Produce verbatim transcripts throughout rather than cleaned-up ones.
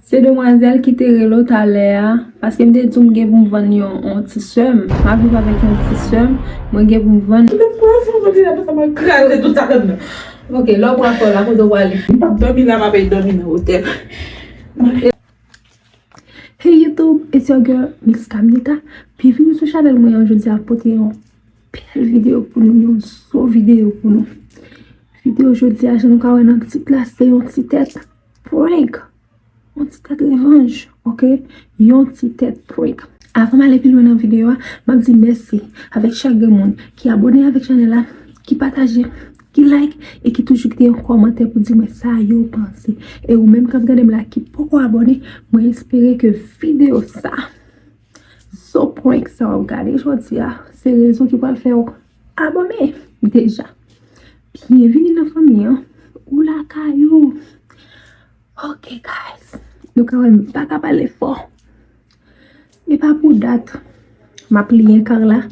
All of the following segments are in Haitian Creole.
Se demwazèl ki te rele w talè a, paske m te di w m gen pou m vann yon, yon ti sè m. M ap viv avèk yon ti sè m, mwen gen pou m vann. Mwen fè yon kontinè, apre sa, mwen kraze tout sa anndan. Ok, lè w pran fò la, kote w prale? M p ap dòmi la, m ap al dòmi nan otèl. Hey YouTube, it's your girl, Miss Camnita. Byenvini sou chanèl mwen an. Jodi a pote yon bèl videyo pou nou, yon zo videyo pou nou. Videyo jodi a, jan nou ka wè nan tit la, se yon ti tèt prank. Yon ti tèt revanj, ok? Yon ti tèt prank. Avan m ale pi lwen nan videyo a, m ap di mèsi avèk chak grenn moun ki abòne avèk chanèl la, ki pataje, ki like e ki toujou kite yon kòmantè pou di mwen sa yo panse. E ou menm k ap gade m la ki poko abòne, mwen espere ke videyo sa, zo prank sa w ap gade jodi a, se rezon ki pral fè w abòne deja. Byenvini nan fanmi an. Ou lakay ou. Ok, guys. Nou ka wè m pa ka pale fò. E pa pou dat. M ap li enkar la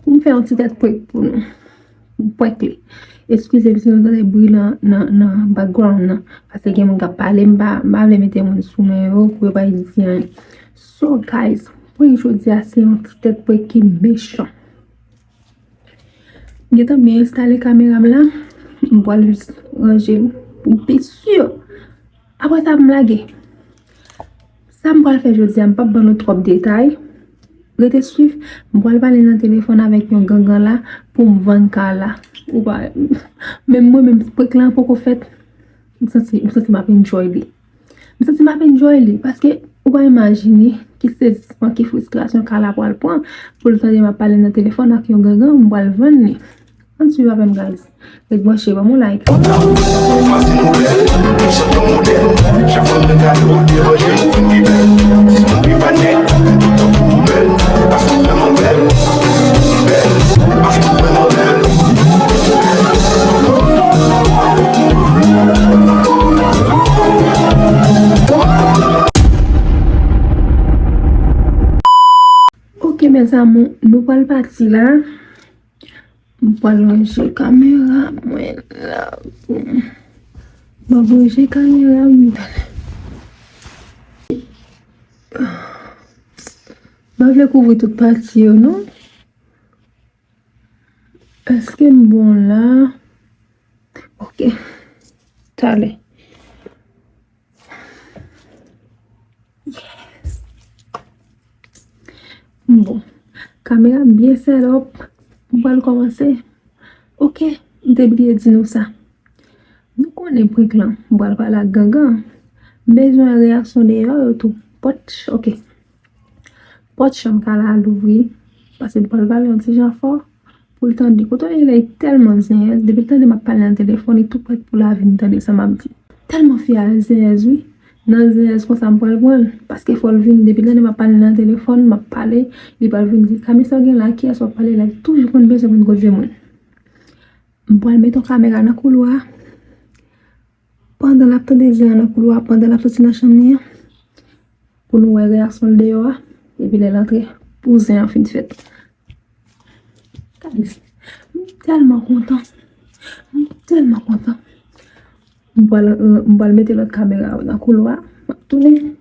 pou m fè yon ti tèt prank pou nou. Prank li. Eskize m si nou tande bri nan, nan, nan background nan. Paske gen moun k ap pale, m pa, m pa vle mete moun sou men yo pou yo pa di anyen. So, guys, prank jodi a se yon ti tèt prank ki mechan. M gentan byen enstale kamera m la. M pral jis ranje l pou m pi si. Apre sa, m lage. Sa m pral fè jodi a, m p ap ban nou twòp detay. Rete swiv. M pral pale nan telefòn avèk yon gangan la pou m vann kay la. Ou pa, menm mwen menm, prank lan poko fèt. M santi, m santi m ap enjoy li. M santi m ap enjoy li, paske ou pa imajine ki sezisman, ki fristrasyon kay la pral pran pou l tande m ap pale nan telefòn ak yon gangan, m pral vann li. Ann swiv avè m, guys. Ret branche, ban m yon like. Ok, mes amours, nou pral pati la. M pral ranje kamera mwen la pou m. M ap ranje kamera m. M pa vle kouvri tout pati yo, non. Èske m bon la? Ok. Talè. Yes. Bon. Kamera m byen set up. M pral kòmanse. Ok. M te bliye di nou sa. Nou konnen prank lan. M pral pale ak gangan. M bezwen reyaksyon deyò yo tou. Pòt, ok. Pòt chanm kay la louvri, paske m pral pale yon ti jan fò pou l tande. Kote w ye la, li tèlman zenyèz, depi l tande m ap pale nan telefòn, li tou prèt pou l al vin tande sa m ap di. Tèlman fi a zenyèz, wi. Nan zenyèz konsa, m pral pran l, paske fò l vini. Depi l tande m ap pale nan telefòn, m ap pale, li pral vin di, "Kami, sa w gen la, kiyès w ap pale la?" Li toujou konn bezwen konn koze moun. M pral mete yon kamera nan koulwa a. Pandan l ap tande zen an nan koulwa, pandan l ap soti nan chanm li an, pou nou wè reyaksyon l deyò a, epi lè l antre, pou zen an fin fèt. Guys, m tèlman kontan. M tèlman kontan. M pral, m pral mete lòt kamera yo nan koulwa a. M ap tounen.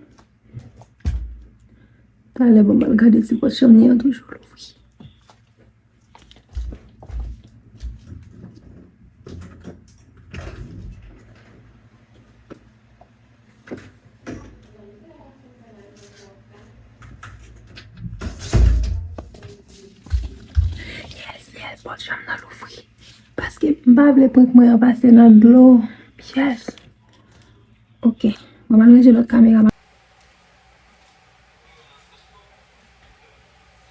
Talè, bon, m al gade si pòt chanm li an toujou louvri. Yes, yes, pòt chanm nan louvri. Paske m pa vle prank mwen an pase nan dlo. Yes. Ok. Mwen al ranje lòt kamera.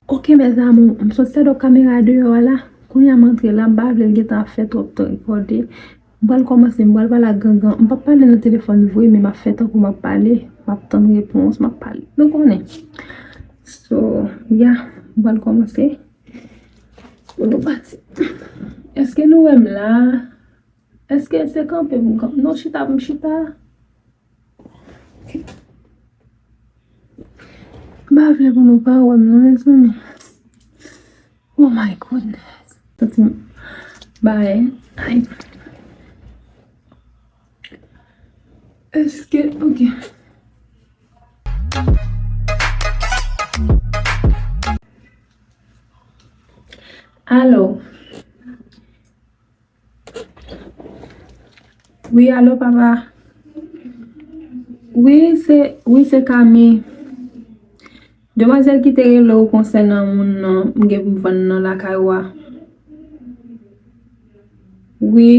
Ok, mes amours, m sot set up kamera deyò a la. Kounye a m antre la, m pa vle l gentan ap fè twòp tan rekòde. M pral kòmanse, m pral pale ak gangan. M p ap pale nan telefòn vre, men m ap fè tankou m ap pale, m ap tann repons, m ap pale. Nou konnen. So, yeah, m pral kòmanse. Pou nou pati. Èske nou wè m la? Èske se kanpe pou m kanpe? Non, chita pou m chita. M pa vle pou nou pa wè m non, mezanmi. Oh my goodness. Santi m bay. Ay. Èske, ok. Alo. Wi, alo, papa. Wi, se, wi, se Kami. Demwazèl ki te rele w konsènan moun nan m gen pou m vann nan lakay ou a. Wi.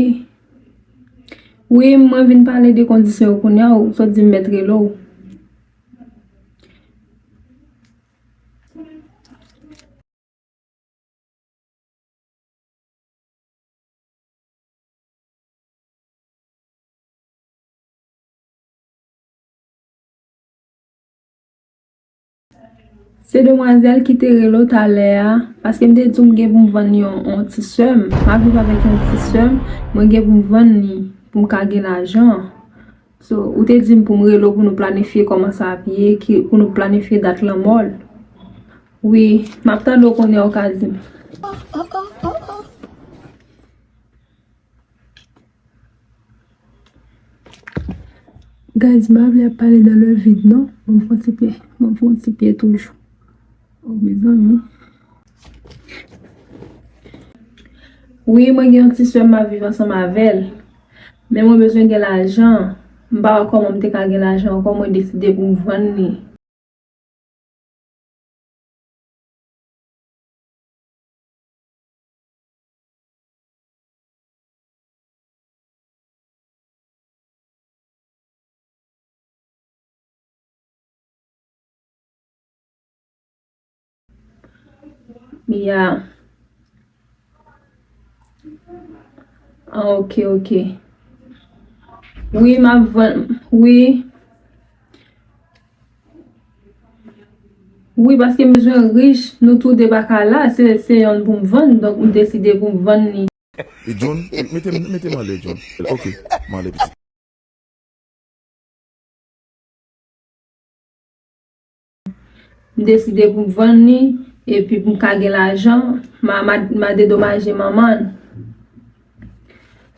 Wi, mwen vin pale de kondisyon yo kounye a, ou sot di m mèt rele w. Se demwazèl ki te rele w talè a, paske m te di w m gen pou m vann yon, yon ti sè m. M ap viv avèk yon ti sè m, mwen gen pou m vann li, pou m ka gen lajan. So, ou te di m pou m rele w pou nou planifye kòman sa ap ye, ki, pou nou planifye dat lanmò l. Wi, m ap tande w kounye a ou ka di m. Guys, m pa vle ap pale dans le vide, non. Ban m fè yon ti pye, ban m fè yon ti pye toujou. Oh, mezanmi. Wi, mwen gen yon ti sè m ap viv ansanm avè l. Men mwen bezwen gen lajan. M pa wè kòman m te ka gen lajan ankò, mwen deside pou m vann li. Ya. Ah, ok, ok. Wi, m ap vann, wi. Wi, paske m bezwen rich, nou tou de pa ka la, se, se yonn pou m vann, donk m deside pou m vann li. E John, mete, mete m ale, John. Ok, m ale, pitit. M deside pou m vann li, epi pou m ka gen lajan, m a, m a, m a dedomaje manman l.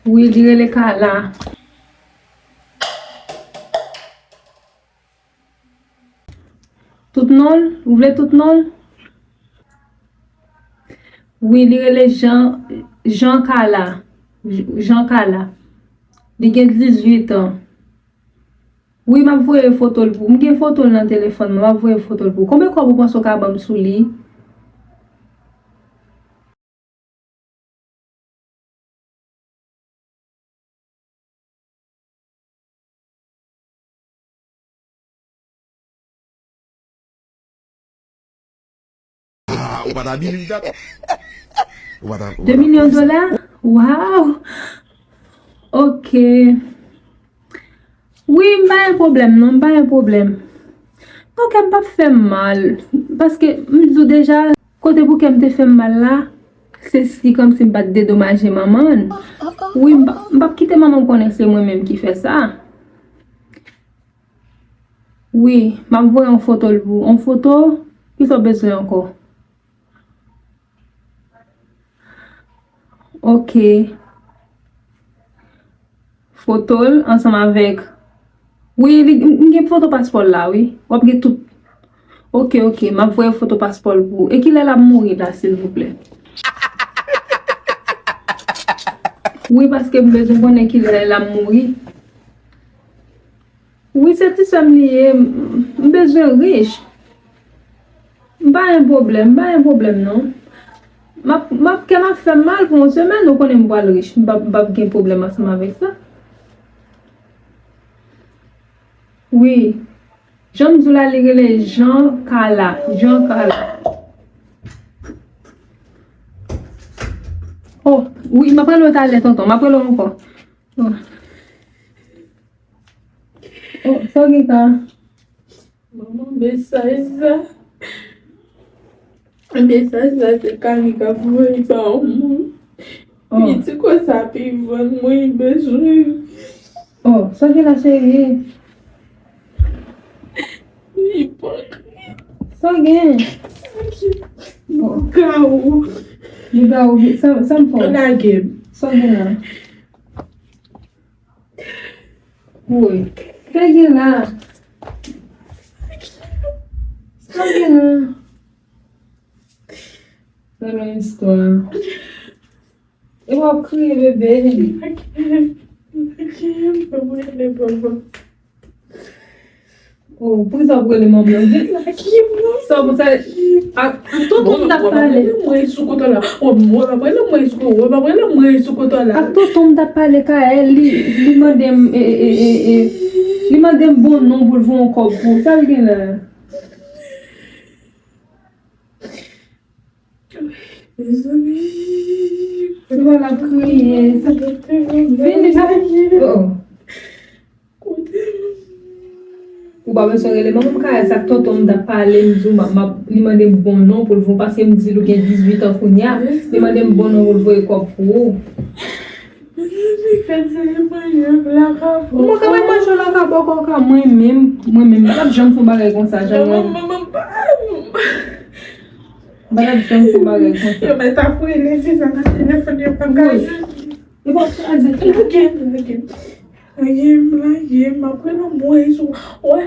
Wi, li rele Carla. Tout non l? Ou vle tout non l? Wi, li rele Jean, Jean Carla. Jean Carla. Li gen dizuit an. Wi, m ap voye foto l pou ou. M gen foto l nan telefòn mwen. M ap voye foto l pou ou. Konbyen kòb ou panse w ka ban m sou li? Ah, ou pa ta bini dat. Ou pa ta, ou pa ta. De milyon dola? Waw! Ok. Wi, m pa gen pwoblèm, non, m pa gen pwoblèm. Non, kè m p ap fè m mal. Paske, m di w deja, kote pou kè m te fè m mal la, se si kòmsi m pa t dedomaje manman l. Wi, m p ap, m p ap kite manman m konnen se mwen menm ki fè sa. Wi, m ap voye yon foto l pou ou. Yon foto? Kisa w bezwen ankò? Ok. Foto l ansanm avèk. Wi, li, m gen foto paspò l la, wi. W ap gen tout. Ok, ok, m ap voye foto paspò l pou ou. E kilè l ap mouri la, silvouplè? Wi, paske m bezwen konnen kilè l ap mouri. Wi, se ti sè m li ye. M, m bezwen rich. M pa gen pwoblèm, m pa gen pwoblèm non. M ap, m ap, kè m ap fè m mal pou yon semèn, ou konnen m pral rich. M p ap, m p ap gen pwoblèm ansanm avèk sa. Wi. Jan m di w la, li rele Jean Carla. Jean Carla. Oh, wi, m ap rele w talè, tonton. M ap rele w ankò. Oh. Oh, sa w gen ka? Manman, mesaj sa. Mesaj sa, se Kami k ap voye ba yon moun. Oh. Li di konsa ap vann mwen, li bezwen. Oh, sa w gen la, cheri? Ipokrit. Sa w gen? Oh. Gawo. Li gawo, sa, sa m fè w? Lage m. Sa w gen la? Woy. Sa gen la? Sa gen la? Yon istwa. E w ap kriye, bebe. Oh, poukisa w ap rele manman? Sa pou sa, ak, ak tonton m t ap pale. Mwen sou kote la. Oh, mwen ap rele mwen sou kote, mwen ap rele mwen sou kote la. Ak tonton m t ap pale kay, li, li mande m, e, e, e, e, e, li mande m bon non pou l voye yon kòb pou ou. Sa l gen la? Mezanmi. Li wè l ap kriye. Vini, sa. Oh. Ou pa bezwen rele manman m kay, sa tonton m t ap pale, m di w, m ap, m ap, li mande m bon non pou l voye, paske m di l ou gen dizuit an kounye a. Li mande m bon non pou l voye kòb pou ou. Ou manke manje w lakay bòkò ka mwen menm, mwen menm, m pa t ap janm fè yon bagay konsa, janm. M pa t ap janm fè yon bagay konsa. Yo mèt ap rele, se sa nan telefòn, yo pa ka jwenn. E pa kraze. Lage m, lage m. Lage m, lage m, m ap rele mwen sou. Wè.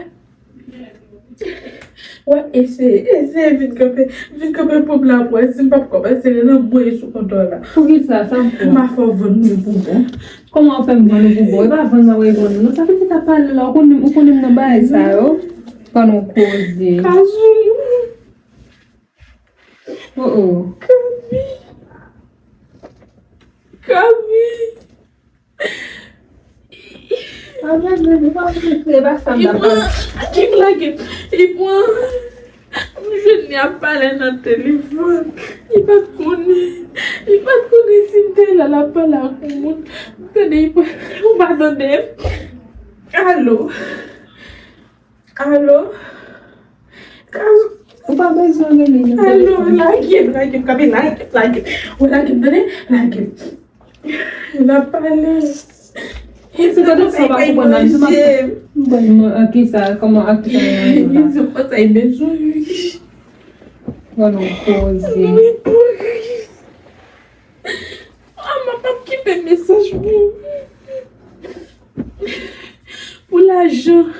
Wè, eseye, eseye vin kanpe, vin kanpe pou m la, pou wè si m p ap kòmanse rele mwen sou kontò la. Poukisa, sa m fè? M a fè w vann mwen pou bon. Kòman w fè m vann ou pou bon? E pa vann m ap vann ou, non. Sa pitit ap pale la, ou konnen, ou konnen m nan bagay sa yo. Pann yon koze. Kazou. Oh, oh. Kami. Kami. Li pran, lage m, lage m. Li pran. M jwenn li ap pale nan telefòn. Li pa t konnen. Li pa t konnen si m te la, l ap pale ak yon moun. M tande li pran. Ou pa tande m? Alo? Alo? Kaz- Ou pa bezwen rele nan telefòn. Alo, lage m, lage m, Kami, lage m, lage m. Ou lage m, tande? Lage m. L ap pale. Se gade sa w pa konprann nan, se pa manje. Bon, mwen, ak kisa, kòman, ak kisa mwen manje la? Li di w konsa, e bezwen. Bon, nou koze. Wi, pou. Ah, m ap kite mesaj pou, pou lajan.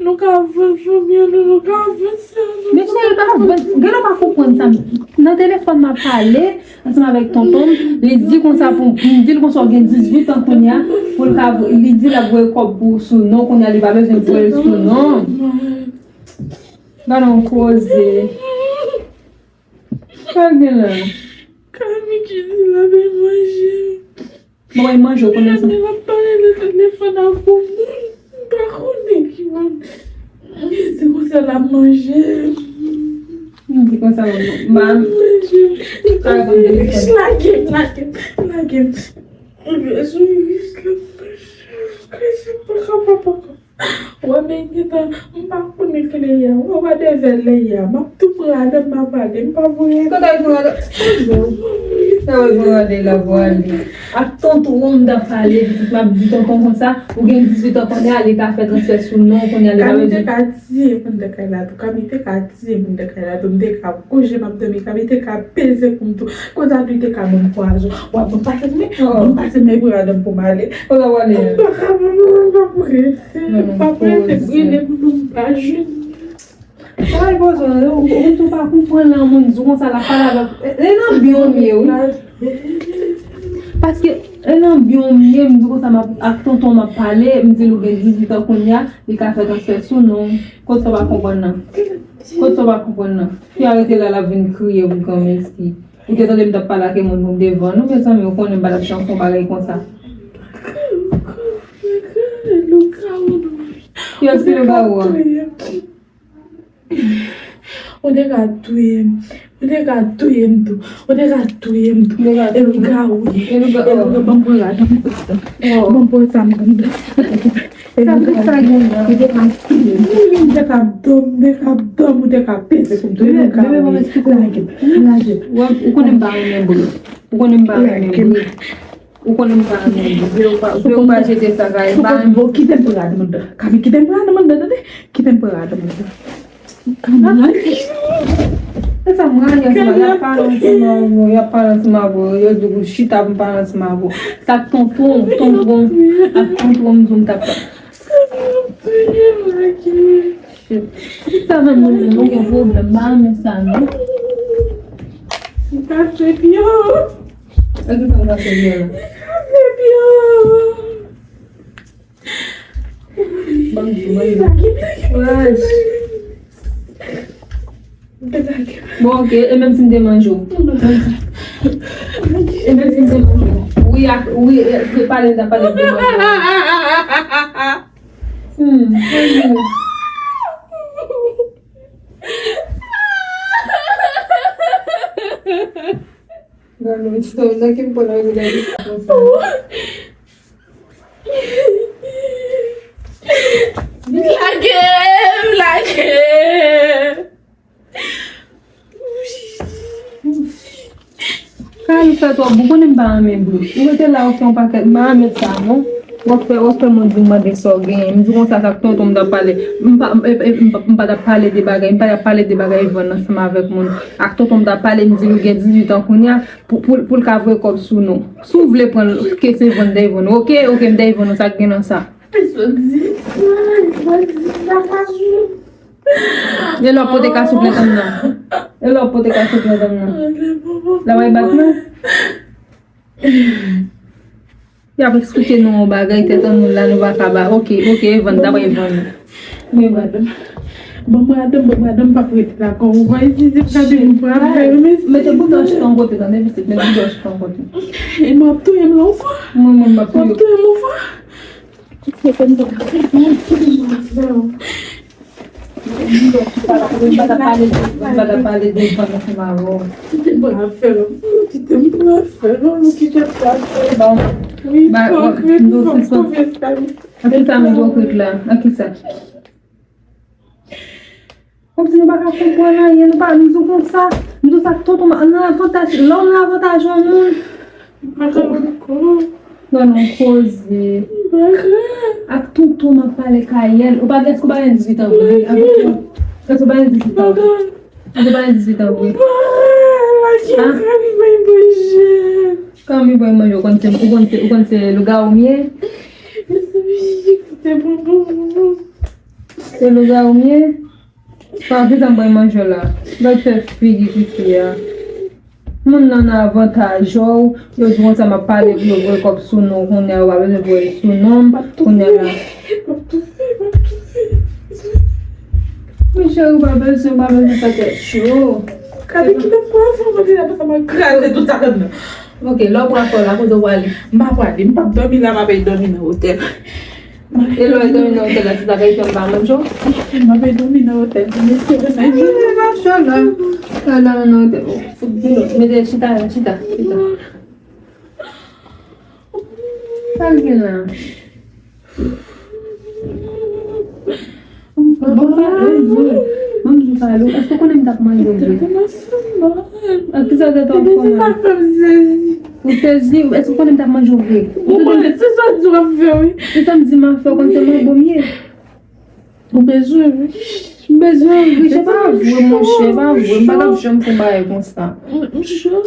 Nou ka vann fanmi an, nou, nou ka vann sa, nou. Men cheri, pa vann. Gade, w pa konprann sa. Nan telefòn m ap pale ansanm avèk tonton m, li di konsa pou, m di l konsa w gen dizuit an kounye a, pou l ka, li di l ap voye kòb pou ou sou non, kounye a li pa bezwen voye l sou non. Gade yon koze. Sa l gen la? Kami ki di l ap manje. Bon, e manje, ou konnen sa. Kami ap pale nan telefòn ak yon moun. M pa konnen ki moun. Se konsa l ap manje. M di konsa, m, m, manje. Lage m, lage m, lage m. Lage m. Lage m. Wè, men gentan, m pa konnen kilè y a. Wè, wè, devè lè y a. M ap tou pran adan m ap ale. M pa voye. Kote w pran adan? Sa wè, pran adan la pou ale. Ak tonton m t ap pale, pitit m ap di tonton konsa, ou gen dizuit an kounye a, li ka fè transfè sou non, kounye a li pa bezwen. Kami te ka tiye moun nan kay la tou. Kami te ka tiye moun nan kay la tou. M te ka ap kouje, m ap dòmi. Kami te ka peze kou m tou. Kounye a tou, li te ka ban m pwazon. W ap ban m pase men, ban m pase men pou adan m pou m ale. Kote w ale? M pa ka, m pa prese. M pa prese, brele pou nou m pa jwenn. Sa l bezwen, ou, ou tou pa konprann lè yon moun di w konsa, l ap pale avèk, e, e nan byen w ye, wi. Paske, e nan byen w ye, m di w konsa, m ap, ak tonton m ap pale, m di l ou gen dizuit an kounye a, li ka fè transfè sou non. Kote w pa konprann nan? Kote w pa konprann nan? Fi a rete la, l ap vin kriye pou granmèsi. Ou te tande m t ap pale ak yon moun pou m te vann ou, mezanmi, ou konnen m pa t ap janm fè yon bagay konsa. Kiyès ki lougawou a? Ou te ka touye m. Ou te ka touye m tou. Ou te ka touye m tou. E lougawou ye. E lougawou. E lougawou, ban m pran rad. Ban m pran sa m konn. Sa pou sa gen la? Ou te ka touye m. Ou te ka dòm, ou te ka dòm, ou te ka peze kou m tou. E lougawou ye. Lage m, lage m. Ou konnen m pa renmen bri. Ou konnen m pa renmen bri. Ou konnen m pa renmen bri. Vle ou pa, vle ou pa jete sa kay. Bon, kite m pran rad mwen nan. Kami, kite m pran rad mwen nan, tande? Kite m pran rad mwen nan. Kami, lage. E sa m rayi ansanm avè w, y ap pale ansanm avè w, y ap pale ansanm avè w, yo di w chita pou m pale ansanm avè w. Sa tonton, tonton, ak tonton m di w m t ap Shit. Pitit sa nan moun nan, nou gen pwoblèm, m pa renmen sa non. Sa fè byen. Èske sa va fè byen la? Sa fè byen. Ban m di, ban m di. Kouraj. Bon, ok, e menm si m te manje w? E menm si m te manje w? Wi, ak, wi, e, se pale, n ta pale de manje w. Hmm, manje w. Gade yon istwa nan ki m pran nan redan konsa. Lage m, lage m. Kay fè twòp bri, ou konnen m pa renmen bri. Ou rete la, ou fè yon pakèt, m pa renmen sa, non. W ap fè, w ap fè moun di w mande sa w genyen. M di konsa, sa ak tonton m t ap pale. M pa, m, m, m, m pa t ap pale de bagay, m pa t ap pale de bagay vann ansanm avèk moun. Ak tonton m t ap pale, m di l ou gen dizuit an kounye a, pou, pou, pou l ka voye kòb sou nou. Si w vle pran l, ke se vann dèyè vann ou. Oke, oke, m dèyè vann ou, sa k gen nan sa? Pèsonn di, pèsonn di, sa pa sou. E lè w pote ka sou plent an nan. E lè w pote ka sou plent an nan. La w ay bat mwen. Y ap eksplike nou yon bagay, tèt an nou la, nou pa ka ba. Oke, oke, Evan, dapre Evan. Men madanm. Bon, madanm, bon, madanm, pa prete la kon ou va isi, se sa de nou pa fè, men mete bouda w chita yon kote, tande, pitit, mete bouda w chita yon kote. E m ap touye m la, ou fò? Mwen, mwen, m ap touye w. M ap touye m, ou fò? Se konn pa fè, mwen, mwen, mwen, mwen. M pa ta pale de, m pa ta pale de fanm ansanm avè w. Kite m pran afè m. Kite m pran afè m. Kite m pran afè m. Bon. Ba, ipokrit, nou fòk konfyans pa m. An ki sa m ipokrit la? An ki sa? Kòmsi nou pa ka konprann anyen, nou pa, nou di konsa. Nou di sa tonton, nan avantaj, lè w nan avantaj yon moun. Mwen nan koze. Ak tonton m ap pale Kayèl. Ou pa gen, èske ou pa gen dizuit an vre? Èske ou pa gen dizuit an vre? Èske ou pa gen dizuit an vre? Ha? Kanmi bay manje, ou konn se, ou konn se, ou konn se lougawou m ye? Se lougawou m ye? Pa vin anba manje la. Gad fè figi tifi a. Moun nan nan avantaj ou, yo di konsa m ap pale pou yo voye kòb sou nou, kounye a yo pa bezwen voye sou non m, kounye a la. Wi, cheri, ou pa bezwen, ou pa bezwen fè tèt cho. Gade ki tèt pwason, mwen te la, sa m al kraze tout sa anndan. Ok, lè w pran fò la, kote w prale? M pa prale, m p ap dòmi la, m ap al dòmi nan otèl. E lè w dòmi nan otèl la, se sa k ap fè m pa manje w? M ap dòmi nan otèl, mesye, nan. Manje la, chala. Ala nan otèl. Fout dlo. Mete chita la, chita, chita. Sa l gen la? Bon, pa, bon, bon. Bon, m di pale w. Èske w konnen m t ap manje w vre? Tèt mwen fè mal. Ak ki sa tèt w ap fè mal? Ou sezi? Èske w konnen m t ap manje w vre? Ou konnen, se sa m di w ap fè, wi. Se sa m di m ap fè, w konn se manbo m ye. Ou bezwen, wi. M bezwen, wi. Se pa vre, monchè, se pa vre. M pa t ap janm fè bagay konsa. M cho.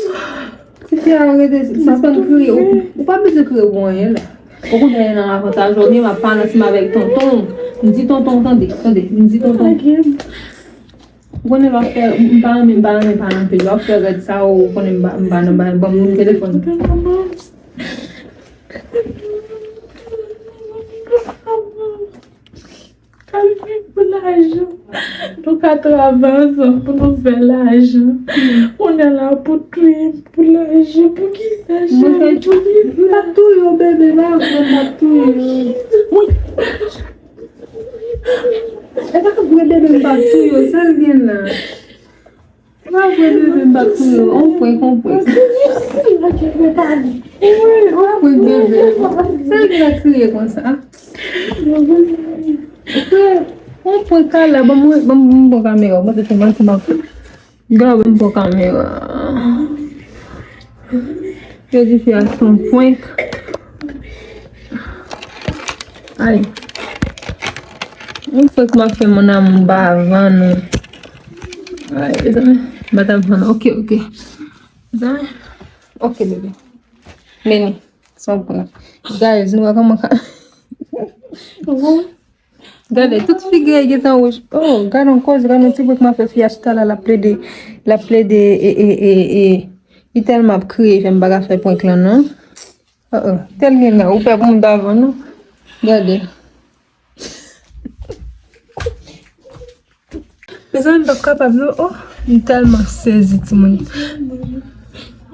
Tifi a rete sispann kriye. Ou, ou pa bezwen kriye pou anyen la. Okontrè, li nan avantaj ou, men m ap pale ansanm avèk tonton. M di tonton, tande, tande, m di tonton. Ou konnen lè w ap fè, m pa renmen, m pa renmen pale anpil. Lè w ap fè rèd sa, ou konnen m pa, m pa nan bagay, ban m telefòn. Kalbi pou lajan. Nou ka travay ansanm pou nou fè lajan. Kounye a la pou touye m pou lajan. Pou ki sa, cheri? Pou ki sa? M pa touye w, bebe, pa vre, m pa touye w. Wi. E pa vre, bebe, m pa touye w, sa l gen la? Mwen ap wè bebe m pa touye w, on prank, on prank. Mwen ap wè bebe. Sa l gen la kriye konsa? On prank kala, ban mwen, ban m, ban m pran kamera, mwen te fè manti m ap fè. Gade, ban m pran kamera. Yo di fi a se yon prank. Ay. Yon prank m ap fè mon amour, m pa vann ou. Ay, mezanmi. M pa t ap vann ou. Ok, ok. Mezanmi. Ok, bebe. Meni. Se yon prank. Guys, nou wè kòman ka. Gade, tout figi a gentan wouj. Oh, gade yon koze, gade yon ti bwèt m ap fè fi a chita la, l ap plede, l ap plede, e, e, e, e, Li tèlman ap kriye, fè m pa ka fè prank lan non. Oh, oh. Tèl gen la, ou pè pou m davan non. Gade. Mezanmi, m p ap kapab non. Oh, m tèlman sezi, timoun.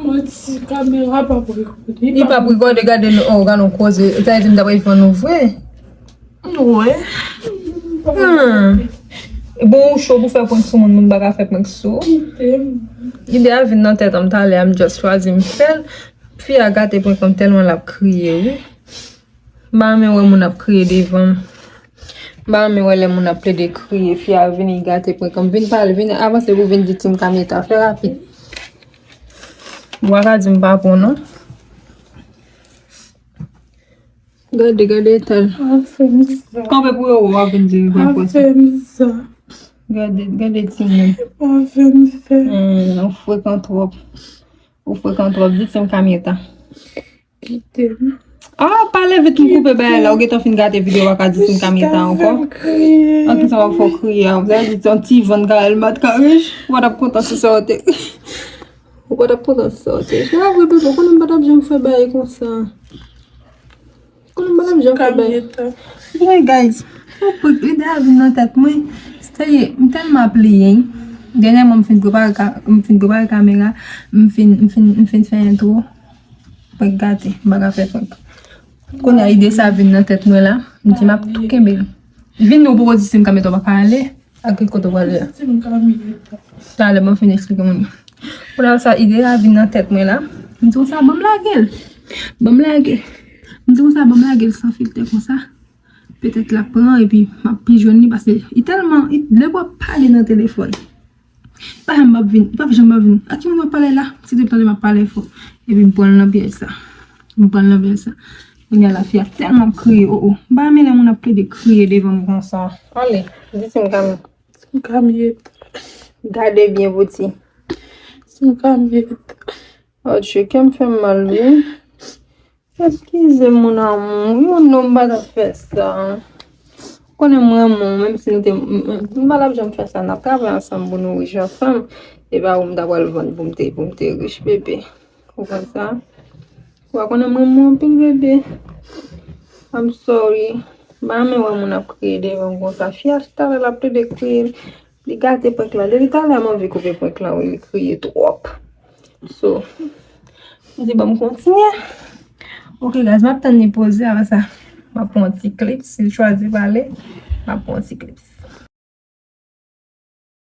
Manti, kamera p ap rekòde. Li p ap rekòde, gade nou. Oh, gade nou koze. Ou ta di m ta pral vann nou vre. Wè. Hmm. Bon, ou cho pou fè prank sou moun, moun pa ka fè prank sou. Kite m. Ide a vin nan tèt an m talè, m just chwazi m fè l. Fi a gate prank lan tèlman l ap kriye, wi. M pa renmen wè moun ap kriye devan m. M pa renmen wè lè moun ap plede kriye, fi a vini gate prank lan. Vin pale, vin avanse pou vin di Team Kamieta. Fè rapid. Ou pa ka di m pa bon, non. Gade, gade eta l. Pa fè m sa. Kanpe pou yo wè w ap vin di m pa fè sa. Pa fè m sa. Gade, gade timoun. Pa fè m sa. Hmm, ou frekan twòp. Ou frekan twòp. Di Team Kamieta. Kite m. Ah, pale vit, m koupe bagay la. Ou gentan fin gate videyo, w pa ka di Team Kamieta ankò. An ki sa w ap fè w kriye a? Ou ta di yon ti vann Gaël Mat ka rich. Ou pa t ap kontan si sa w te. Ou pa t ap kontan si sa w te. Se pa vre, bebe, konnen m pa t ap janm fè bagay konsa. Konnen m pa t ap janm fè bagay. Anyway, guys, yon prank ide a vin nan tèt mwen. Serye, m tèlman ap plenyen. Dènyèman, m fin prepare ka-, m fin prepare kamera. M fin, m fin, m fin fè entwo. Prank gate, m pa ka fè prank. Kounye a ide sa vin nan tèt mwen la, m di m ap tou kenbe l. Vin nou poko di si m ka mete w pa ka ale, ak ki kote w prale a. Si m ka mete. Talè, ban m fin eksplike moun yo. Kounye a sa ide a vin nan tèt mwen la, m di konsa, ban m lage l. Ban m lage. M di konsa, ban m lage l san filtè konsa. Petèt l ap pran epi m ap pi jwenn li paske li tèlman, li, lè w ap pale nan telefòn. Pa janm ap vin, pa janm ap vin. A ki moun w ap pale la? Si te tande m ap pale fò. Epi m pran l nan pyèj sa. M pran l nan pyèj sa. Kounye a la fi a tèlman ap kriye, oh, oh. M pa renmen lè moun ap plede kriye devan m konsa. Ale, di Team Kami. Team Kamieta. Gade byen, Bouti. Team Kamieta. Oh, Dye, kè m fè m mal, wi. Eskize m, mon amour. Yon nonm pa t ap fè sa. Konnen m renmen w, menm si nou te, m, m, m pa t ap janm fè sa. N ap travay ansanm pou nou rich ansanm. E pa ou m ta pral vann pou m te, pou m te rich, bebe. Ou konn sa? Ou pa konnen m renmen w anpil, bebe. I'm sorry. M pa renmen wè moun ap kriye devan m konsa. Fi a talè l ap plede kriye. Li gate prank lan. Depi talè m anvi koupe prank lan, wi, li kriye twòp. So, m di, ban m kontinye. Ok, guys, m ap tann li poze, apre sa, m ap pran yon ti clips. Si l chwazi pale, m ap pran yon ti clips.